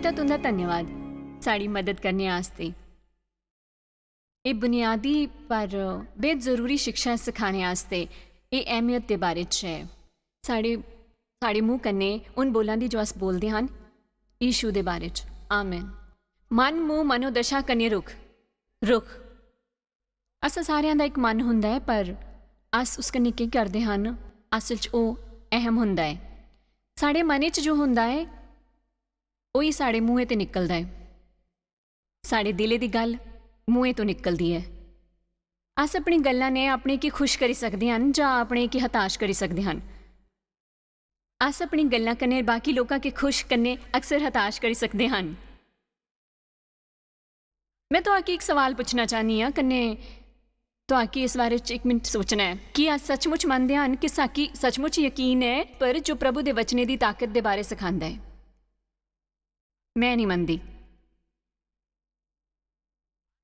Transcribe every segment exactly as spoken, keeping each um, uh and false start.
तां तुं'दा धन्यवाद साढ़ी मदद करने आस्तै। एह् बुनियादी पर बेहद जरूरी शिक्षा सखाने आस्तै एह् अहमियत दे बारे च ऐ। साढ़े, साढ़े मूंह कन्नै उन बोलां दी जो अस बोलदे हन, यीशु दे बारे च। आमेन। मन, मूंह, मनोदशा कन्नै रुख, रुख। अस सारेआं दा इक मन होंदा ऐ, पर अस उस कन्नै केह् करदे हन, असल च ओह् अहम होंदा ऐ। साढ़े मनै च जो होंदा ऐ, ओही साढ़े मूंहै ते निकलदा ऐ। साढ़े दिलै दी गल्ल मूंहै तो निकलदी ऐ। अस अपनी गल्लां ने अपने गी खुश करी सकदे हन जां अपने गी हताश करी सकदे हन। अस अपनी गल्लां कन्नै बाकी लोकां गी खुश कन्नै अक्सर हताश करी सकदे हन। मैं तुआकी इक सवाल पुच्छना चाह्न्नी आं, कन्नै तुआकी इस बारे च इक मिनट सोचना ऐ। की अस सचमुच मनदे हन कि साकी सचमुच यकीन ऐ, पर जो प्रभु दे वचने दी ताकत दे बारे सखांदा ऐ? मैं निं मनदी।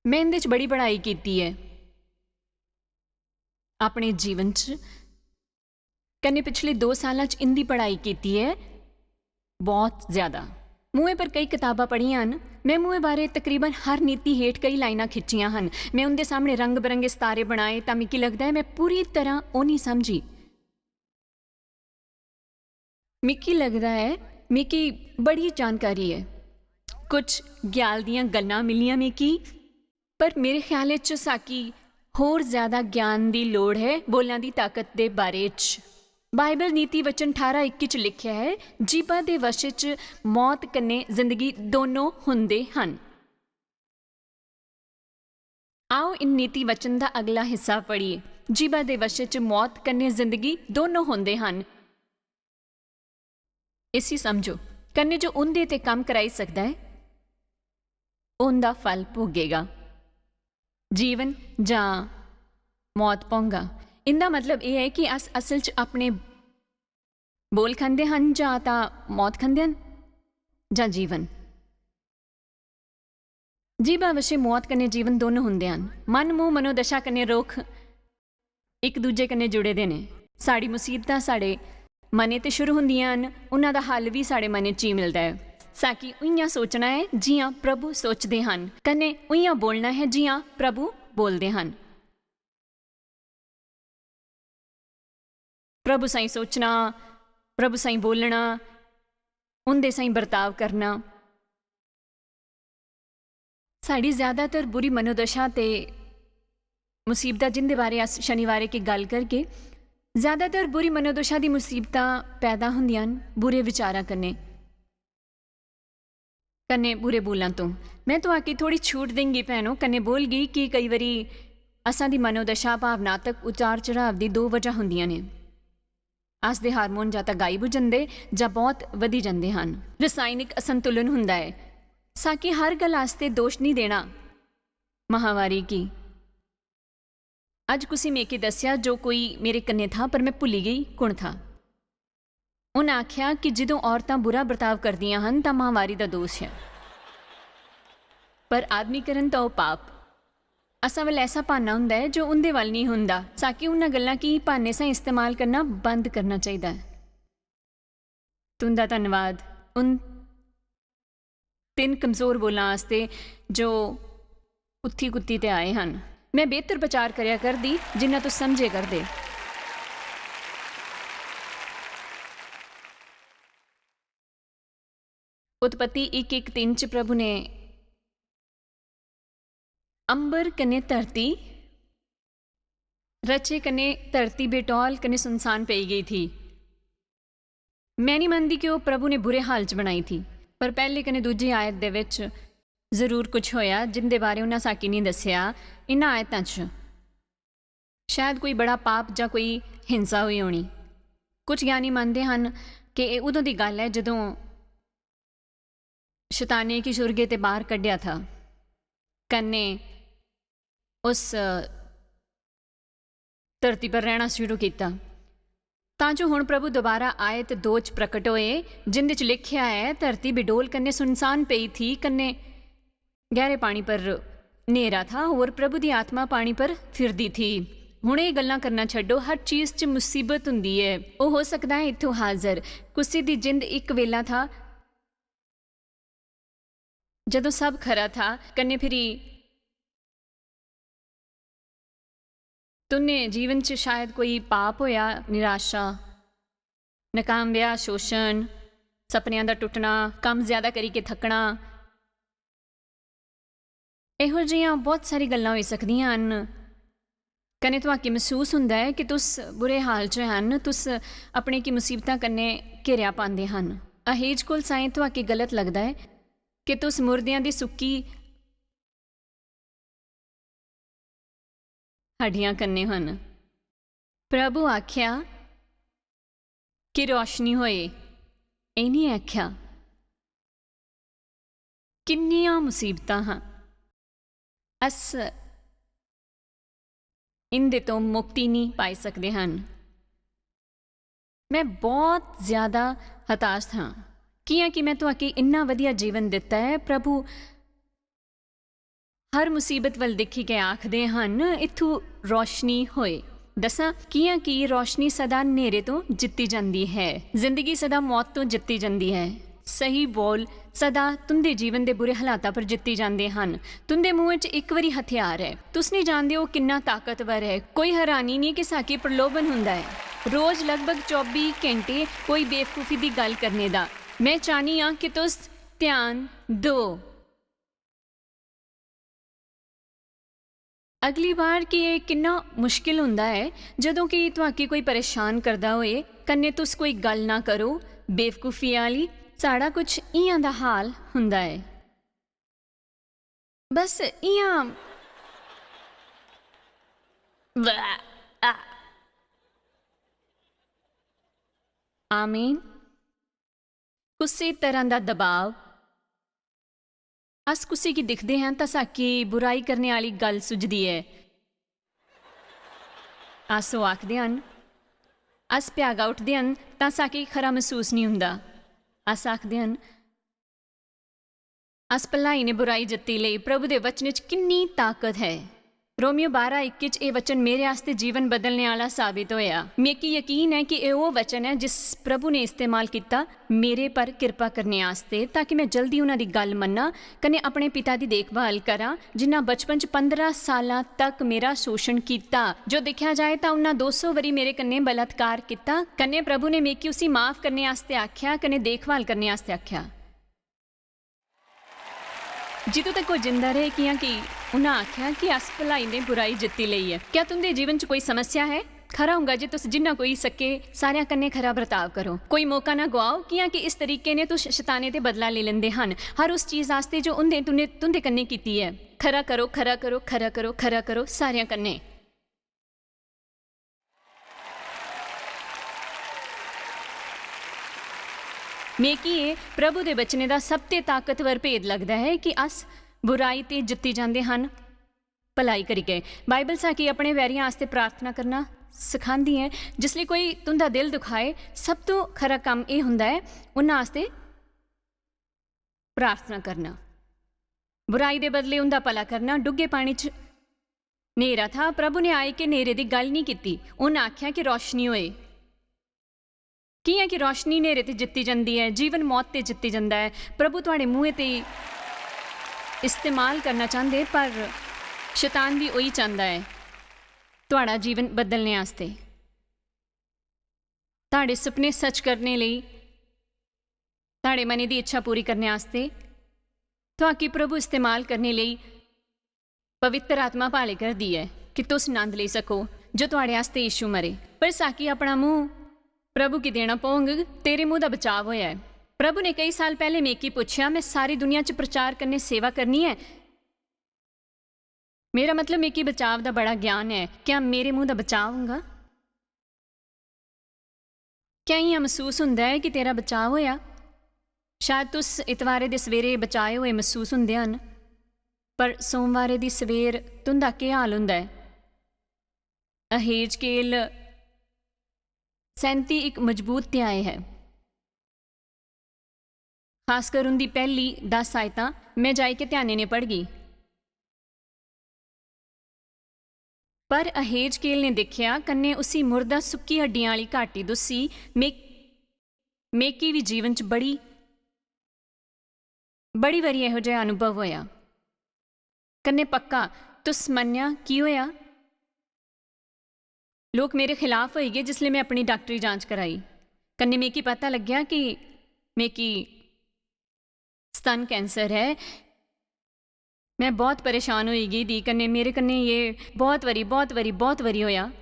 मैं इं'दे च बड़ी पढ़ाई कीती ऐ अपने जीवन च, कन्नै पिछले दो सालां च इं'दी पढ़ाई कीती ऐ, बहुत ज्यादा। मूंहे पर कई कताबां पढ़ियां न। मैं मूंहे बारे तकरीबन हर नीति हेठ कई लाइनां खिच्चियां हन। मैं उं'दे सामने रंग-बरंगे सितारे बनाए, तां मिगी लगदा ऐ, मैं पूरी तरह ओह् निं समझी। मिगी लगदा ऐ, मिगी बड़ी जानकारी ऐ। कुछ ज्ञान दियां गल्लां मिलियां मिगी, पर मेरे ख्याल च साकी होर ज्यादा ज्ञान दी लोड़ ऐ बोलां दी ताकत दे बारे च। बाइबल नीति वचन ठारां इक्की च लिखेआ ऐ, "जीभा दे वश च मौत कन्नै जिंदगी दोनों हुंदे हन।" आओ, इन नीति वचन दा अगला हिस्सा पढ़िए। "जीभा दे वश च मौत कन्नै जिंदगी दोनों हुंदे हन।" इसी समझो, कन्नै जो उं'दे ते कम्म कराई सकदा ऐ, ओह् उं'दा फल भोगेगा। जीवन जां मौत पौंगा। इं'दा मतलब एह् ऐ कि अस असल च अपने बोल खंदे हन, जां तां मौत खंदे हन, जां जीवन। जीभा वशे मौत कन्नै जीवन दोनों हुंदे हन। मन, मूंह, मनोदशा कन्नै रुख इक दूजे कन्नै जुड़े दे न। साढ़ी मुसीबतां साढ़े मनै ते शुरू हुंदियां न, उन्हां दा हल बी साढ़े मनै च ही मिलदा ऐ। साकी उइयां सोचना ऐ जियां प्रभु सोचदे हन, कन्नै उइयां बोलना ऐ जियां प्रभु बोलदे हन। प्रभु साईं सोचना, प्रभु साईं बोलना, उं'दे साईं बर्ताव करना। साढ़ी ज्यादातर बुरी मनोदशा ते मुसीबतां, जिं'दे बारे अस शनिवारें की गल्ल करगे, ज्यादातर बुरी मनोदशा दी मुसीबतां पैदा होंदियां न बुरे विचारां कन्नै। कन्नै बुरे बोलां तों। मैं तुआकी थोड़ी छूट देंगी भैनो, कन्नै बोलगी कि कई बारी असां दी मनोदशा, भावनात्मक उतार चढ़ाव दी दो वजह होंदियां ने। अस दे हार्मोन जां तां गायब हो जंदे जां बहुत वधी जंदे हन। रसायनिक असंतुलन हुंदा ऐ। साकी हर गल्ल आस्तै दोश निं देना माहवारी गी। अज्ज कुसै मिगी दस्सेआ जो कोई मेरे कन्नै था, पर मैं भुल्ली गेई कु'न था। उ'नें आखेआ कि जदूं औरतां बुरा बर्ताव करदियां हन, तां माहवारी दा दोश ऐ, पर आदमीकरण तां ओह् पाप। असां वल ऐसा भाना हुंदा ऐ जो उं'दे वल निं हुंदा। साकी उ'नें गल्लां गी भाने सां इस्तेमाल करना बंद करना चाहिदा ऐ। तुं'दा धन्नवाद उन तिन्न कमजोर बोलां आस्तै जो उत्थी कुत्ती ते आए हन। मैं बेहतर प्रचार करया करदी जिन्ना तुस समझे करदे। उत्पत्ति इक इक तिन्न च प्रभु ने अंबर कन्नै धरती रचे कन्नै धरती बेटौल कन्नै सुनसान पेई गेई थी। मैं निं मनदी कि ओह् प्रभु ने बुरे हाल च बनाई थी, पर पैह्ली कन्नै दूजी आयत दे विच जरूर कुछ होया जिंदे बारे उन्हां साकी निं दस्सेआ। इन्हां आयतां च शायद कोई बड़ा पाप जां कोई हिंसा होई होनी। कुछ ज्ञानी मनदे हन कि एह् उदों दी गल्ल ऐ जदों शैताने गी सुर्गे ते बाहर कड्ढेआ था, कन्नै उस धरती पर रैहना शुरू कीता, तां जो हुन प्रभु दोबारा आए ते दो च प्रकट होए, जिंदे च लिखेआ ऐ, "धरती बिडोल कन्नै सुनसान पेई थी, कन्नै गैहरे पानी पर न्हेरा था, होर प्रभु दी आत्मा पानी पर फिरदी थी।" हुन एह् गल्लां करना छड्डो, हर चीज च मुसीबत हुंदी ऐ। ओह् हो सकदा ऐ इत्थों हाजर, कुसै दी जिंद इक वेला था, जदों सब खरा था, कन्नै फिरी तुं'दे जीवन च शायद कोई पाप होया, निराशा, नकाम ब्याह, शोषण, सपनेआं दा टुट्टना, कम्म ज्यादा करी के थकना, इहो जिहियां बहुत सारी गल्लां होई सकदियां हन। कन्नै तुआके मसूस हुंदा ऐ कि तुस बुरे हाल च हन, तुस अपने की मुसीबतां कन्नै घेरेआ पांदे हन। अहेज कोल साएं तुआके गलत लगदा ऐ कि तुस मुर्देआं दी सुक्की हड्डियां कन्नै हन। प्रभु आख्या कि रोशनी होए, एह् नहीं आख्या। किन्नियां मुसीबतां हां, अस इंदे तो मुक्ति नहीं पाई सकदे हन। मैं बहुत ज्यादा हताश हां, कियां कि मैं तुआके इन्ना वधिया जीवन दित्ता ऐ। प्रभु हर मुसीबत वल दिक्खी के आखदे हन, "इत्थू रोशनी होए।" दसां कियां कि रोशनी सदा न्हेरे तो जित्ती जांदी है, जिंदगी सदा मौत तो जित्ती जांदी है। सही बोल सदा तुंदे जीवन दे बुरे हालातां पर जित्ती जांदे हन। तुंदे मुंह च इक वारी हथियार ऐ। तुस नहीं जानदे ओह किन्ना ताकतवर ऐ। कोई हैरानी नहीं कि साकी प्रलोभन हुंदा ऐ। रोज लगभग चौबी घंटे कोई बेवकूफी दी गल्ल करने दा। मैं चाहनी आं कि तुस ध्यान दो। अगली बार कि एह् किन्ना मुश्किल हुंदा ऐ, जदों कि तुआकी कोई परेशान करदा होए, कन्नै तुस कोई गल्ल ना करो, बेवकूफी आह्ली। साढ़ा कुछ इ'यां दा हाल हुंदा ऐ। बस इ'यां। आमीन। कुसै तरह दा दबाव, अस कुसै गी दिखदे हां तां साकी बुराई करने आह्ली गल्ल सुझदी ऐ। अस ओह् आखदे हन, अस भ्यागा उठदे हन तां साकी खरा मसूस नहीं हुंदा। अस आखदे हन, अस भलाई ने बुराई जित्ती लेई। प्रभु दे वचन च किन्नी ताकत है। रोमियो बारां इक च एह् वचन मेरे आस्तै जीवन बदलने आह्ला साबित होया। मिगी यकीन ऐ कि एह् ओह् वचन ऐ जिस प्रभु ने इस्तेमाल कीता मेरे पर किरपा करने आस्तै, ताकि मैं जल्दी उन्हां दी गल्ल मन्नां कन्नै अपने पिता दी देखभाल करां, जिन्हां बचपन च पंदरां सालां तक मेरा शोषण कीता। जो दिक्खेआ जाए तां उन्हां दो सौ वारी मेरे कन्नै बलात्कार कीता, कन्नै प्रभु ने मिगी उसी माफ करने आस्तै आख्या कन्नै देखभाल करने आस्तै आख्या। जित्थों तक ओह् जिंदा रेह्, कियां कि उन्हां आखेआ कि अस भलाई ने बुराई जित्ती लेई ऐ। क्या तुंदे जीवन च कोई समस्या है? खरा होंगा जे तुस जिन्ना कोई सके सारेआं कन्नै खरा बर्ताव करो। कोई मौका ना गुआओ, कियां कि इस तरीके ने तुस शताने ते बदला लेई लैंदे हन, हर उस चीज आस्तै जो उंदे तुंदे तुंदे कन्नै कीती ऐ। खरा करो, खरा करो, खरा करो, खरा करो सारेआं कन्नै। मिगी एह् प्रभु दे वचने दा सब ते ताकतवर भेद लगदा ऐ कि अस बुराई ते जित्ती जांदे हन भलाई करियै। बाइबल साकी अपने वैरियां आस्तै प्रार्थना करना सखांदी ऐ। जिसलै कोई तुं'दा दिल दुखाए, सब तों खरा कम्म एह् हुंदा ऐ उन्हां आस्तै प्रार्थना करना। बुराई दे बदले उं'दा भला करना। डुग्गे पानी च न्हेरा था, प्रभु ने आए के न्हेरे दी गल्ल नहीं कीती, उन आख्या कि रोशनी होए। कियां कि रोशनी न्हेरे ते जित्ती जंदी ऐ, जीवन मौत ते जित्ती जंदा ऐ। प्रभु थुआड़े मुंहे ते इस्तेमाल करना चांहदे, पर शैतान भी उही चांहदा ऐ थुआड़ा जीवन बदलने आस्तै, थुआड़े सुपने सच करने लेई, थुआड़े मनै दी इच्छा पूरी करने आस्तै। थुआकी प्रभु इस्तेमाल करने लेई पवित्र आत्मा भाले करदी ऐ कि तुस नंद लेई सको जो थुआड़े आस्तै यीशु मरे। पर साकी अपना मुंह प्रभु गी देना पौंग। तेरे मुंह दा बचाव होया ऐ। प्रभु ने कई साल पैहले मिगी पुच्छेआ, "मैं सारी दुनिया च प्रचार करने सेवा करनी ऐ? मेरा मतलब, मिगी बचाव दा बड़ा ज्ञान ऐ, क्या मेरे मुंह दा बचाव होंगा?" क्या इ'यां मसूस हुंदा ऐ कि तेरा बचाव होया? शायद तुस इतवारे दे सवेरे बचाए होए मसूस हुंदे हन, पर सोमवारे दी सवेर तुं'दा केह् हाल हुंदा ऐ? अहेजकेल सैंती इक मजबूत ध्याय ऐ। खासकर उं'दी पैह्ली दस आयतां में जाई के ध्यानै ने पढ़गी। पर अहेजकेल ने दिक्खेआ, कन्नै उसी मुर्दा सुक्की हड्डियां आह्ली घाटी दुस्सी। मे-, मेकी बी जीवन च बड़ी बड़ी बारी एहो जेहा अनुभव होया। कन्नै पक्का, तुस मन्नेआ की होया? लोक मेरे खिलाफ होई गे जिसलै में अपनी डाक्टरी जांच कराई। कन्नै मिगी पता लग्गेआ कि मिगी स्तन कैंसर ऐ। में बहुत परेशान होई गेदी, कन्नै मेरे कन्नै ये बहुत बारी, बहुत बारी, बहुत बारी होया।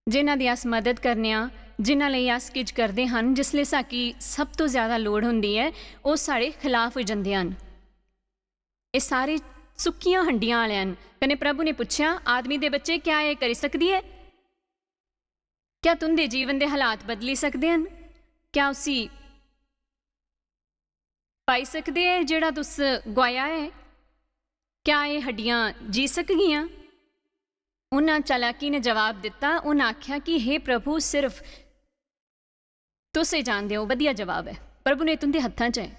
जिन्हां दी अस मदद करने आं, जिन्हां लेई अस किश करदे हन, जिसलै साकी सब तो ज्यादा लोड़ होंदी ऐ, ओह् साढ़े खिलाफ होई जंदे हन। एह् सारे सुक्कियां हड्डियां आह्ले हन। कन्नै प्रभु ने पुच्छेआ, "आदमी दे बच्चे, क्या एह् करी सकदी ऐ? क्या तुं'दे जीवन दे हालात बदली सकदे हन? क्या उसी पाई सकदे ऐ जेह्ड़ा तुस गुआया ऐ? क्या एह् हड्डियां जी सकगियां?" उन्हां चालाकी ने जवाब दित्ता, उन्हां आखेआ कि, "हे प्रभु, सिर्फ तुस एह् जानदे ओ।" बधिया जवाब ऐ। प्रभु ने तुं'दे हत्थां च ऐ।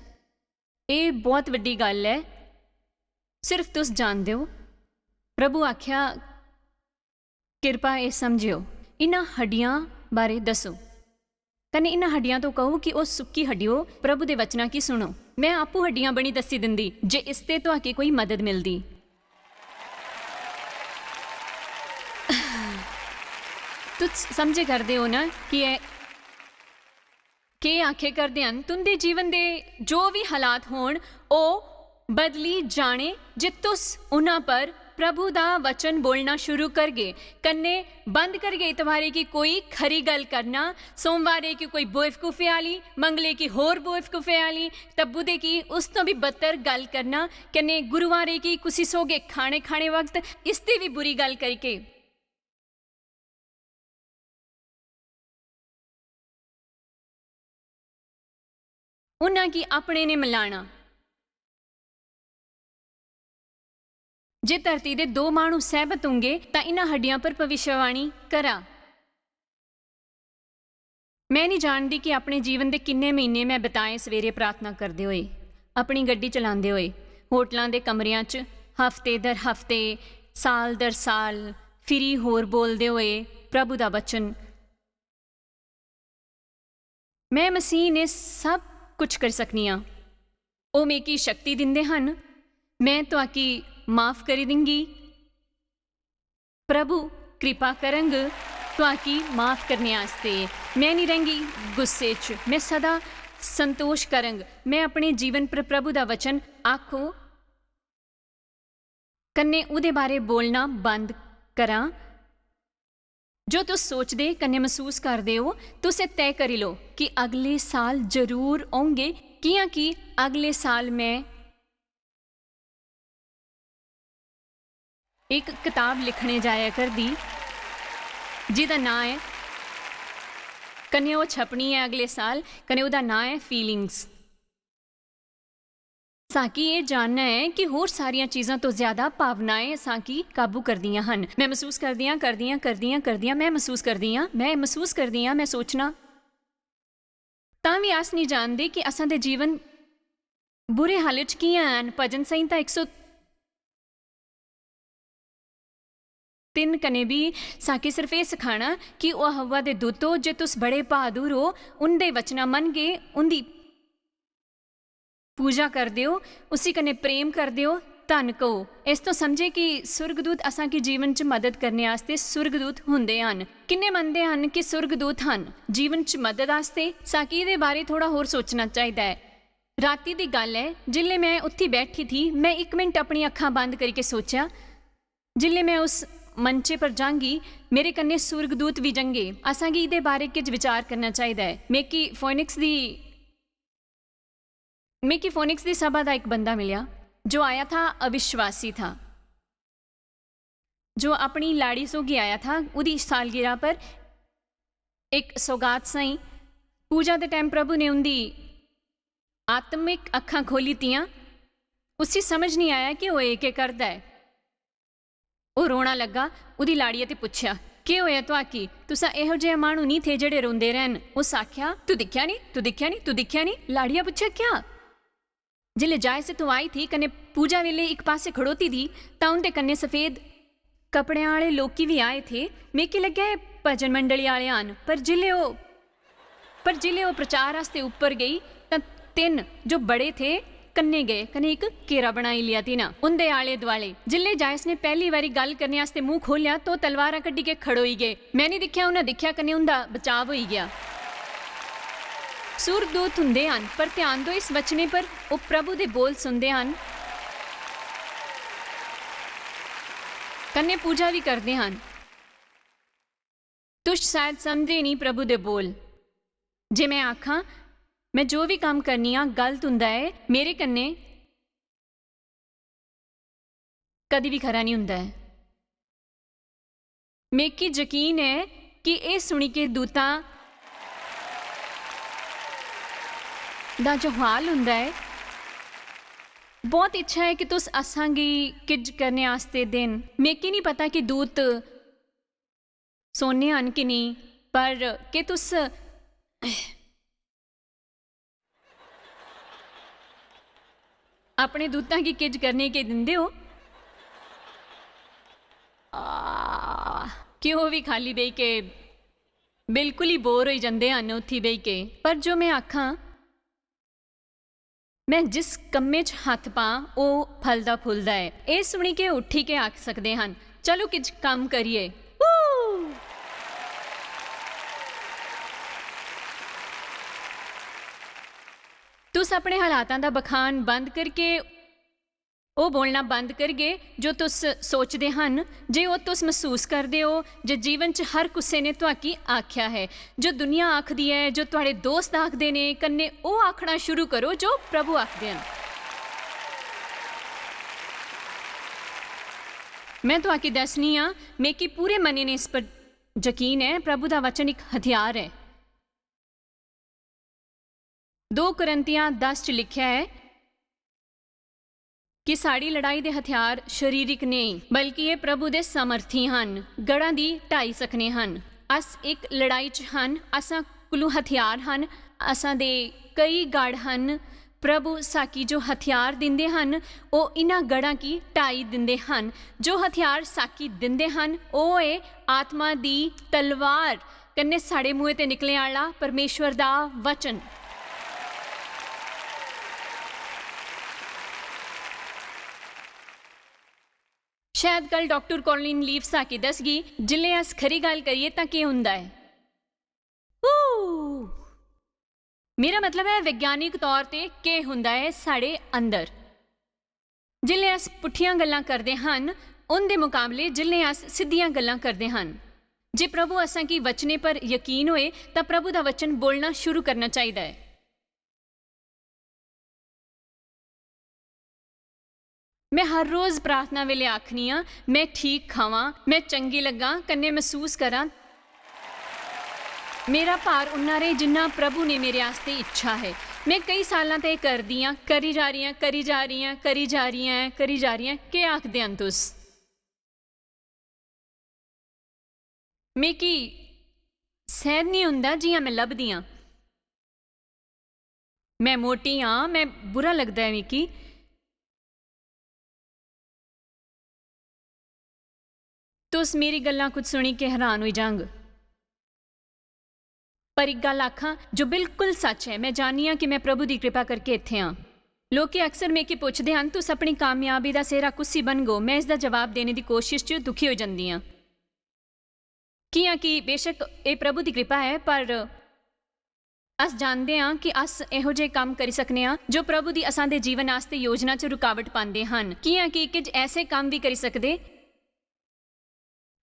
एह् बहुत बड्डी गल्ल ऐ। सिर्फ तुस जानदे ओ। प्रभु आखेआ, "किरपा एह् समझेओ, इन्हां हड्डियां बारै दस्सो।" कन्नै इन्हां हड्डियां तो कहो कि ओह् सुक्की हड्डियो, प्रभु दे वचनां की सुनो। में आपूं हड्डियां बनी दस्सी दिंदी जे इसते तुआके कोई मदद मिलदी। तुस समझे करदे ओ ना कि एह् केह् आखे करदे हन? तुं'दे जीवन दे जो बी हालात होन, ओह् बदली जाने जे तुस उन्हां पर प्रभु दा वचन बोलना शुरू करगे। कन्नै बंद करगे इतवारे की कोई खरी गल्ल करना, सोमवारे की कोई बेवकूफे आह्ली, मंगले की होर बेवकूफे आह्ली, ते बुधे की उस तो भी बदतर गल्ल करना, कन्नै गुरुवारे की कुसी सोगे खाने खाने वक्त इसदी भी बुरी गल्ल करके। उन्हां की अपने ने मलाना। जे धरती दे दो माह्नू सैह्बत होंगे, तां इन्हां हड्डियां पर भविष्यवाणी करा। में निं जानदी कि अपने जीवन दे किन्ने म्हीने में बिताए सवेरे प्रार्थना करदे होए, अपनी गड्डी चलांदे होए, होटलां दे कमरेआं च हफ्ते दर हफ्ते, साल दर साल, फिरी होर बोलदे होए प्रभु दा वचन। में मसीह ने सब कुछ करी सकनी आं। ओह् मिगी शक्ति दिंदे हन। में तुआकी माफ करी दिंगी। प्रभु कृपा करंग तुआकी माफ करने आस्तै। में निं रैंह्गी गुस्से च। में सदा संतोष करंग। में अपने जीवन पर प्रभु दा वचन आखो कन्नै ओह्दे बारे बोलना बंद करां। जो तुस सोचदे कन्नै मसूस करदे ओ, तुस एह् तय करी लो कि अगले साल जरूर औंगे, कि'यां कि अगले साल में इक कताब लिखने जाया करदी, जेह्दा नांऽ ऐ, कन्नै ओह् छपनी ऐ अगले साल, कन्नै ओह्दा नांऽ ऐ फीलिंग्स। साकी एह् जानना ऐ कि होर सारियां चीजां तो ज्यादा भावनाएं साकी काबू करदियां हन। में मसूस करदियां, करदियां, करदियां, करदियां, में मसूस करदियां, में मसूस करदियां, में सोचना। तां बी अस निं जानदे कि असां दे जीवन बुरे हाल च कि'यां हैन। भजन संहिता इक सौ तिन्न कन्नै बी साकी सिर्फ एह् सखाना कि ओह् हव्वा दे दूतो, जे तुस बड़े बहादुर ओ, उं'दे वचना मनगे, उं'दी पूजा करदे ओ, उसी कन्नै प्रेम करदे ओ, धन कहो। इस तो समझे कि सुर्गदूत असां की जीवन च मदद करने आस्तै सुर्गदूत होंदे हन। किन्ने मनदे हन कि सुर्गदूत हन जीवन च मदद आस्तै? साकी दे बारे थोड़ा होर सोचना चाहिदा ऐ। राती दी गल्ल ऐ, जिसलै में उत्थी बैठी थी, में इक मिनट अपनी अक्खां बंद करियै सोचेआ, जिसलै में उस मंचे पर जांगी, मेरे कन्नै सुर्गदूत बी जंगे। असां गी इ'दे बारे किश विचार करना चाहिदा ऐ। मिगी फोनिक्स दी, मिगी फोनिक्स दी सभा दा इक बंदा मिलेआ, जो आया था, अविश्वासी था, जो अपनी लाड़ी सोगी आया था, उदी सालगिरह पर इक सौगात साई। पूजा दे टाइम प्रभु ने उंदी आत्मिक अक्खां खोली दियां। उसी समझ निं आया कि ओह् एह् केह् करदा ऐ। ओह् रोना लग्गा। उदी लाड़ियै ते पुच्छेआ, "केह् होया तुआकी? तुसां एहो जेहा माह्नू निं थे जेह्ड़े रोंदे रैह्न।" उस आखेआ, "तू दिक्खेआ निं, तू दिक्खेआ निं, तू दिक्खेआ निं?" लाड़िया पुच्छेआ, "क्या?" जिसलै जायस इत्थों आई थी कन्नै पूजा वेले इक पासे खड़ोती दी, तां उंदे कन्नै सफेद कपड़ें आह्ले लोकी बी आए थे। मिगी लग्गेआ एह् भजन मंडली आह्ले हन, पर जिसलै ओह्, पर जिसलै ओह् प्रचार आस्तै उप्पर गेई, तां तिन्न जो बड़े थे कन्ने गए, कन्ने इक घेरा बनाई लिया। तिना उंदे आले दुआले। जिल्ले जायस ने पैहली बारी गल्ल करने आस्तै मूंह खोलेआ, तो तलवारां कड्ढी के खड़ोई गए। मैं नहीं दिखेआ, उन्हें दिखेआ, कन्ने उंदा बचाव होई गया। सुरदूत हुंदे हन, पर ध्यान दो, इस वचने पर ओह प्रभु दे बोल सुनदे हन, कन्ने पूजा भी करदे हन। तुस शायद समझदे नहीं प्रभु दे बोल। जे मैं आखां, मैं जो भी काम करनी आं, गलत हुंदा ऐ, मेरे कन्ने कदी भी खरा नहीं हुंदा ऐ। मिगी यकीन ऐ कि एह सुनी के दूतां दा जो हाल हुंदा ऐ, बहुत इच्छा ऐ कि तुस असां गी किज करने आस्तै देन। मिगी नहीं पता कि दूत सोने हन कि नहीं, पर के तुस अपने दूतां गी किज करने के दिंदे हो? आ, कि ओह भी खाली बेही के बिल्कुल ही बोर होई जंदे हन उत्थी बेही के। पर जो मैं आखां, मैं जिस कम्मे च हत्थ पां, ओह फलदा फुलदा ऐ। एह सुनी के उठी के आख सकदे हन, "चलो किज कम्म करिए।" Woo! तुस अपने हालातां दा बखान बंद करके ओह बोलना बंद करगे जो तुस सोचदे हन, जे ओह तुस मसूस करदे ओ जे जीवन च हर कुसै ने तुआकी आख्या है, जो दुनिया आखदी ऐ, जो तुआड़े दोस्त आखदे ने, कन्ने ओह आखना शुरू करो जो प्रभु आखदे हन। मैं तुआकी दसनी आं, मिगी पूरे मनै ने इस पर यकीन ऐ, प्रभु दा वचन इक हथियार ऐ। दो कुरिन्थियां दस च लिखेआ ऐ कि साढ़ी लड़ाई दे हथियार शरीरिक नेईं, बल्कि एह प्रभु दे सामर्थी हन, गढ़ां दी ढाई सकने हन। अस इक लड़ाई च हन, असां कोलू हथियार हन, असां दे कई गढ़ हन। प्रभु साकी जो हथियार दिंदे हन, ओह इन्हां गढ़ां गी ढाई दिंदे हन। जो हथियार साकी दिंदे हन, ओह ऐ आत्मा दी तलवार, कन्नै साढ़े मुंहै ते निकलने आह्ला परमेश्वर दा वचन। शायद कल डॉक्टर कॉलिन लीफ साकी दसगी, जिसलै अस खरी गल्ल करिए तां केह् होंदा ऐ। ऊ! मेरा मतलब ऐ, वैज्ञानिक तौर ते केह् होंदा ऐ साढ़े अंदर। जिसलै अस पुट्ठियां गल्लां करदे हन, उं'दे मकाबले जिसलै अस सिद्धियां गल्लां करदे हन। जे प्रभु असां गी वचनें पर यकीन होए, तां प्रभु दा वचन बोलना शुरू करना चाहिदा ऐ। मैं हर रोज प्रार्थना वेले आखनी आं, "मैं ठीक खावां, मैं चंगी लग्गां, कन्नै मसूस करां।" मेरा भार उन्ना रहे जिन्ना प्रभु ने मेरे आस्तै इच्छा है। मैं कई सालां ते करदी आं, करी जा रही आं, करी जा रही आं, करी जा रही आं, करी जा रही आं। केह् आखदे हन तुस? मिगी सैह्न निं होंदा जि'यां मैं लभदी आं। मैं मोटी आं, मैं बुरा लगदा ऐ मिगी। तुस मेरी गल्लां कुछ सुनी के हैरान होई जांग। पर इक गल्ल आखां जो बिल्कुल सच ऐ, मैं जाननी आं कि मैं प्रभु दी कृपा करके इत्थै आं। लोक अक्सर मिगी पुछदे हन, "तुस अपनी कामयाबी दा सेहरा कुसी बनगो?" मैं इसदा जवाब देने दी कोशिश च दुखी होई जंदी आं। कि'यां कि बेशक एह प्रभु दी कृपा ऐ, पर अस जानदे आं कि अस एहो जेह कम्म करी सकने आं जो प्रभु दी असां दे जीवन आस्तै योजना च रुकावट पांदे हन। कि'यां कि किज ऐसे कम्म भी करी सकदे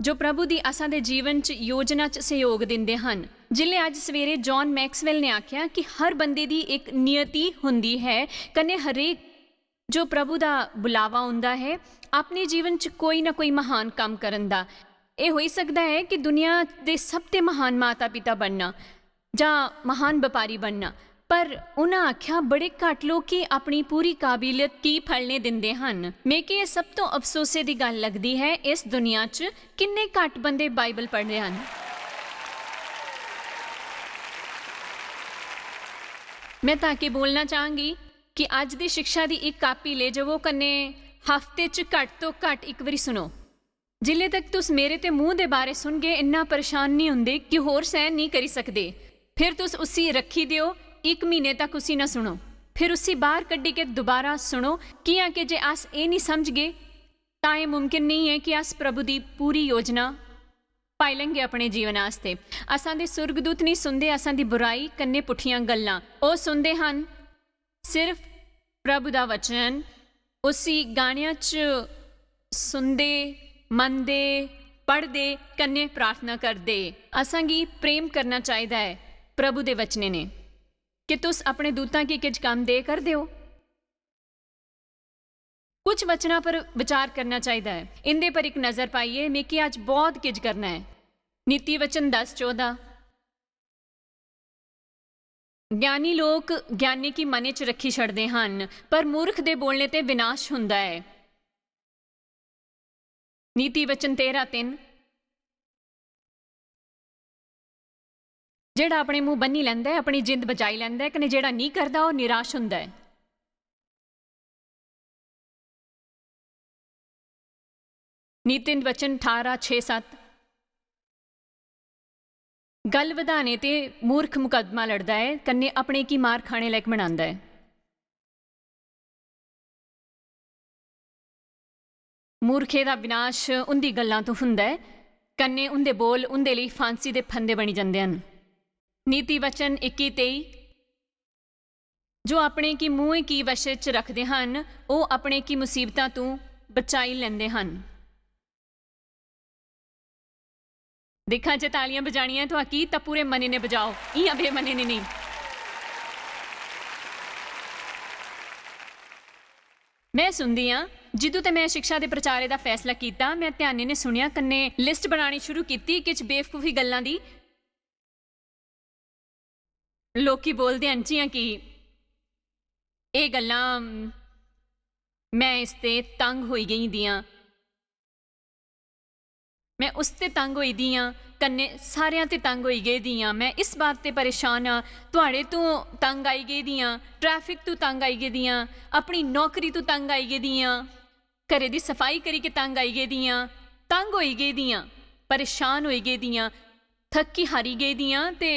जो प्रभु दी असां दे जीवन च योजना च सहयोग दिंदे हन। जिसलै अज्ज सवेरे जॉन मैक्सवेल ने आख्या कि हर बंदे दी इक नियति हुंदी है, कन्नै हरेक जो प्रभु दा बुलावा होंदा है, अपने जीवन च कोई ना कोई महान कम्म करन दा। एह होई सकदा ऐ कि दुनिया दे सब ते महान माता-पिता बनना जां महान बपारी बनना, पर उन्हां आख्या, "बड़े घट्ट लोक ही अपनी पूरी काबिलियत गी फलने दिंदे हन।" मिगी एह सब तों अफसोसे दी गल्ल लगदी है, इस दुनिया च किन्ने घट्ट बंदे बाइबल पढ़दे हन। मैं तां के बोलना चाहंगी कि अज्ज दी शिक्षा दी इक कापी ले जावो कन्नै हफ्ते च घट्ट तो घट्ट इक बारी सुनो। जिल्ले तक तुस मेरे ते मूंह दे बारे सुनगे, इन्ना परेशान निं हुंदे कि होर सैह्न निं करी सकदे। फिर तुस उसी रक्खी देओ, इक म्हीने तक उसी ना सुनो। फिर उसी बाहर कड्ढी के दोबारा सुनो, कियां कि जे अस एह् निं समझगे, तां एह् मुमकिन नेईं ऐ कि अस प्रभु दी पूरी योजना पाई लैंगे अपने जीवन आस्तै। असां दे सुर्गदूत निं सुनदे असां दी बुराई कन्नै पुट्ठियां गल्लां। ओह् सुनदे हन सिर्फ प्रभु दा वचन, उसी गानेआं च सुनदे, मनदे, पढ़दे कन्नै प्रार्थना करदे। असां गी प्रेम करना चाहिदा ऐ प्रभु दे वचनें ने। कि तुस अपने दूतां गी किश कम्म दे करदे ओ? कुछ वचनां पर विचार करना चाहिदा ऐ। इंदे पर इक नजर पाइयै मिगी अज्ज बहुत किश करना ऐ। नीति वचन दस चौदां। ज्ञानी लोक ज्ञानी गी मनै च रक्खी छड़दे हन, पर मूर्ख दे बोलने ते विनाश हुंदा ऐ। नीति वचन तेरां तिन्न। जेह्ड़ा अपने मूंह बन्नी लैंदा ऐ, अपनी जिंद बचाई लैंदा ऐ, कन्नै जेह्ड़ा नेईं करदा, ओह् निराश हुंदा ऐ। नीति वचन ठारां छे सत्त। गल्ल बधाने ते मूर्ख मुकदमा लड़दा ऐ, कन्नै अपने गी मार खाने लायक बनांदा ऐ। मूर्खे दा विनाश उं'दी गल्लां तो हुंदा ऐ, कन्नै उं'दे बोल उं'दे लेई फांसी दे फंदे बनी जंदे हन। नीति वचन इक्की तेई। जो अपने गी मूहें गी वशे च रखदे हन, ओह् अपने गी मुसीबतां तों बचाई लैंदे हन। दिक्खां, जे तालियां बजानियां तुआं की, तां पूरे मनै ने बजाओ, इ'यां बेमनै ने नेईं। में सुनदी आं, जिदू ते में शिक्षा दे प्रचारे दा फैसला कीता, में ध्यानै ने सुनेआ, कन्नै लिस्ट बनानी शुरू कीती किश बेवकूफी गल्लां दी। लोकी बोलदे हन जि'यां कि एह् गल्लां, में इसते तंग होई गेई दी आं, में उसते तंग होई दी आं, कन्नै सारेआं ते तंग होई गेदी आं। में इस बात ते परेशान आं, तुआढ़े तों तंग आई गेदी आं, ट्रैफिक तों तंग आई गेदी आं, अपनी नौकरी तों तंग आई गेदी आं, घरै दी सफाई करी के तंग आई गेदी आं, तंग होई गेदी आं, परेशान होई गेदी आं, थक्की हारी गेदी आं ते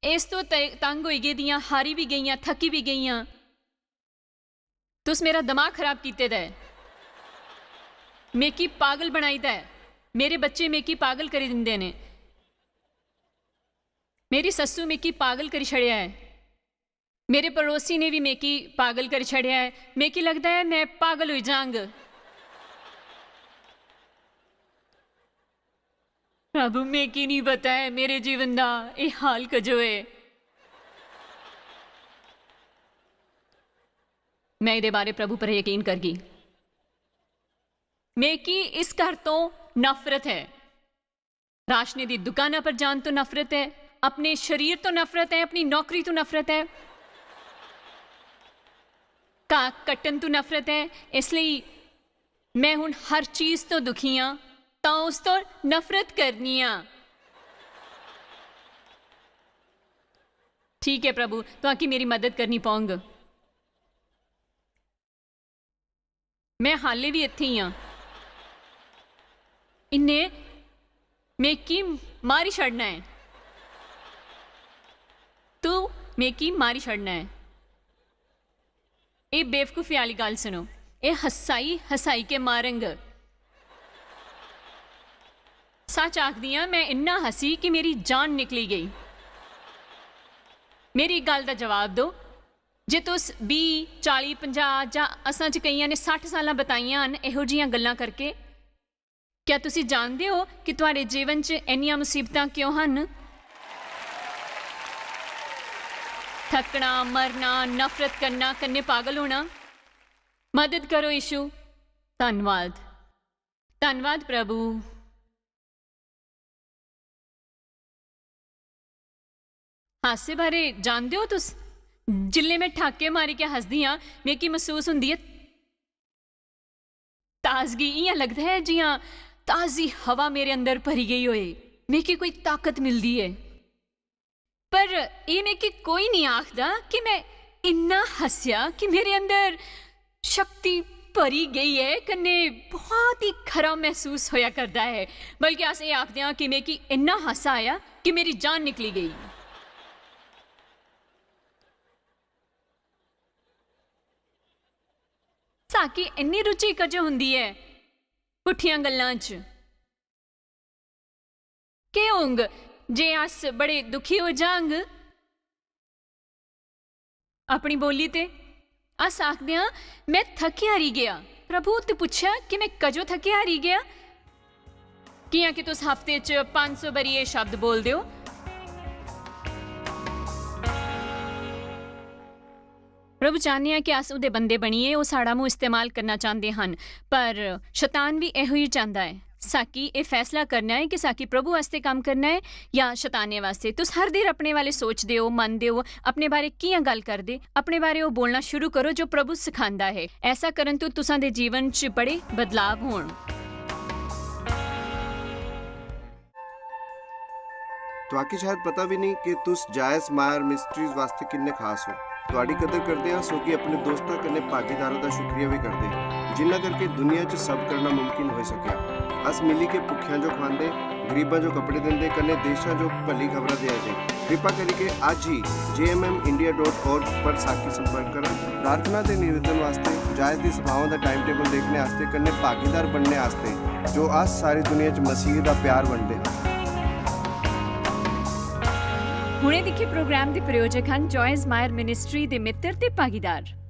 इस तो ते-, तंग होई गेदी आं, हारी बी गेई आं, थक्की बी गेई आं। तुस मेरा दमाग खराब कीते दा ऐ, मिकी पागल बनाई दा ऐ, मेरे बच्चे मिकी पागल करी दिंदे ने, मेरी सस्सू मिकी पागल करी छड़ेआ ऐ, मेरे पड़ोसी ने बी मिकी पागल करी छड़ेआ ऐ, मिकी लगदा ऐ में पागल होई जांग। प्रभु, मिगी नहीं पता ऐ मेरे जीवन दा एह् हाल कजो ऐ। में एह्दे बारे प्रभु पर यकीन करगी। मिगी इस घर तो नफरत ऐ। राशने दी दुकाना पर जान तो नफरत ऐ, अपने शरीर तो नफरत ऐ, अपनी नौकरी तो नफरत ऐ, घाह कट्टन तो नफरत ऐ। इसलिए मैं हुन हर चीज तो दुखी आं, तां उस तो नफरत करनी आं। ठीक ऐ प्रभु, तुआकी मेरी मदद करनी पौंग। मैं हाले भी इत्थै ही आं। इन्ने मिगी मारी छड़ना ऐ, तू मिगी मारी छड़ना ऐ। एह् बेवकूफी आह्ली गल्ल सुनो, एह् हसाई हसाई के मारंग। सच आखदी आं, मैं इन्ना हसी कि मेरी जान निकली गेई। मेरी गल्ल दा जवाब दो, जे तुस बीह्, चाली, पंजाह् जां असां च केइयां ने सट्ठ सालां बताइयां हन एहो जियां गल्लां करके, क्या तुसी जानदे ओ कि तुआड़े जीवन च इन्नियां मुसीबतां क्यों हन? थकना, मरना, नफरत करना, कन्नै पागल होना। मदद करो यीशु। धन्नवाद। धन्नवाद प्रभु। हासे बारे जानदे ओ तुस? जिल्लै में ठाके मारी के हसदी आं, मिगी मसूस हुंदी ऐ ताजगी। इ'यां लगदा ऐ जि'यां ताजी हवा मेरे अंदर भरी गेई होए, मिगी कोई ताकत मिलदी ऐ। पर एह् मिगी कोई निं आखदा कि में इन्ना हस्सेआ कि मेरे अंदर शक्ति भरी गेई ऐ, कन्नै बहुत ही खरा मसूस होया करदा ऐ। बल्कि अस एह् आखदे आं कि मिगी इन्ना हासा आया कि मेरी जान निकली गेई। कि इन्नी रुचि कजो हुंदी ऐ पुट्ठियां गल्लां च? केह् होंग जे अस बड़े दुखी हो जांग? अपनी बोली ते अस आखदे आं, "मैं थक्की हारी गेआ।" प्रभु ते पुच्छेआ कि मैं कजो थक्की हारी गेआ? कि'यां कि तुस हफ्ते च पंज सौ बारी एह् शब्द बोलदे ओ। प्रभु चाह्न्ने आं कि अस ओह्दे बंदे बनिए, ओह् साढ़ा मुंह इस्तेमाल करना चांह्दे हन, पर शतान भी एहो ही चांह्दा ऐ। साकी एह् फैसला करना ऐ कि साकी प्रभु आस्तै कम्म करना ऐ जां शताने वास्तै। तुस हर देर अपने बारे सोचदे ओ, मनदे ओ, अपने बारे कि'यां गल्ल करदे, अपने बारे ओह् बोलना शुरू करो जो प्रभु सखांदा ऐ। ऐसा करन तो तुसां दे जीवन च बड़े बदलाव होण। तुआकी शायद पता भी नहीं कि तुस जायस मायर मिस्ट्रीज वास्ते किन्ने खास हो। तुआडी कदर करदे आं, सो कि अपने दोस्तां कन्नै भागीदारां दा शुक्रिया भी करदे, जिन्ना करके दुनिया च सब करना मुमकिन होई सकेआ। अस मिली के भुक्खेआं जो खवांदे, गरीबां जो कपड़े दिंदे, कन्नै देशां जो भली खबरां देआ दे। कृपा करियै अज्ज ही J M M India dot org पर साकी संपर्क करा। प्रार्थना ते निवेदन वास्ते, जायस दी सभावां दा टाइम टेबल देखने आस्ते, कन्नै भागीदार बनने आस्ते, जो अस सारी दुनिया च मसीह दा प्यार बंडदे हां। हुणे दिक्खे प्रोग्राम दे प्रायोजक हन जॉयस मायर मिनिस्ट्री दे मित्र ते भागीदार।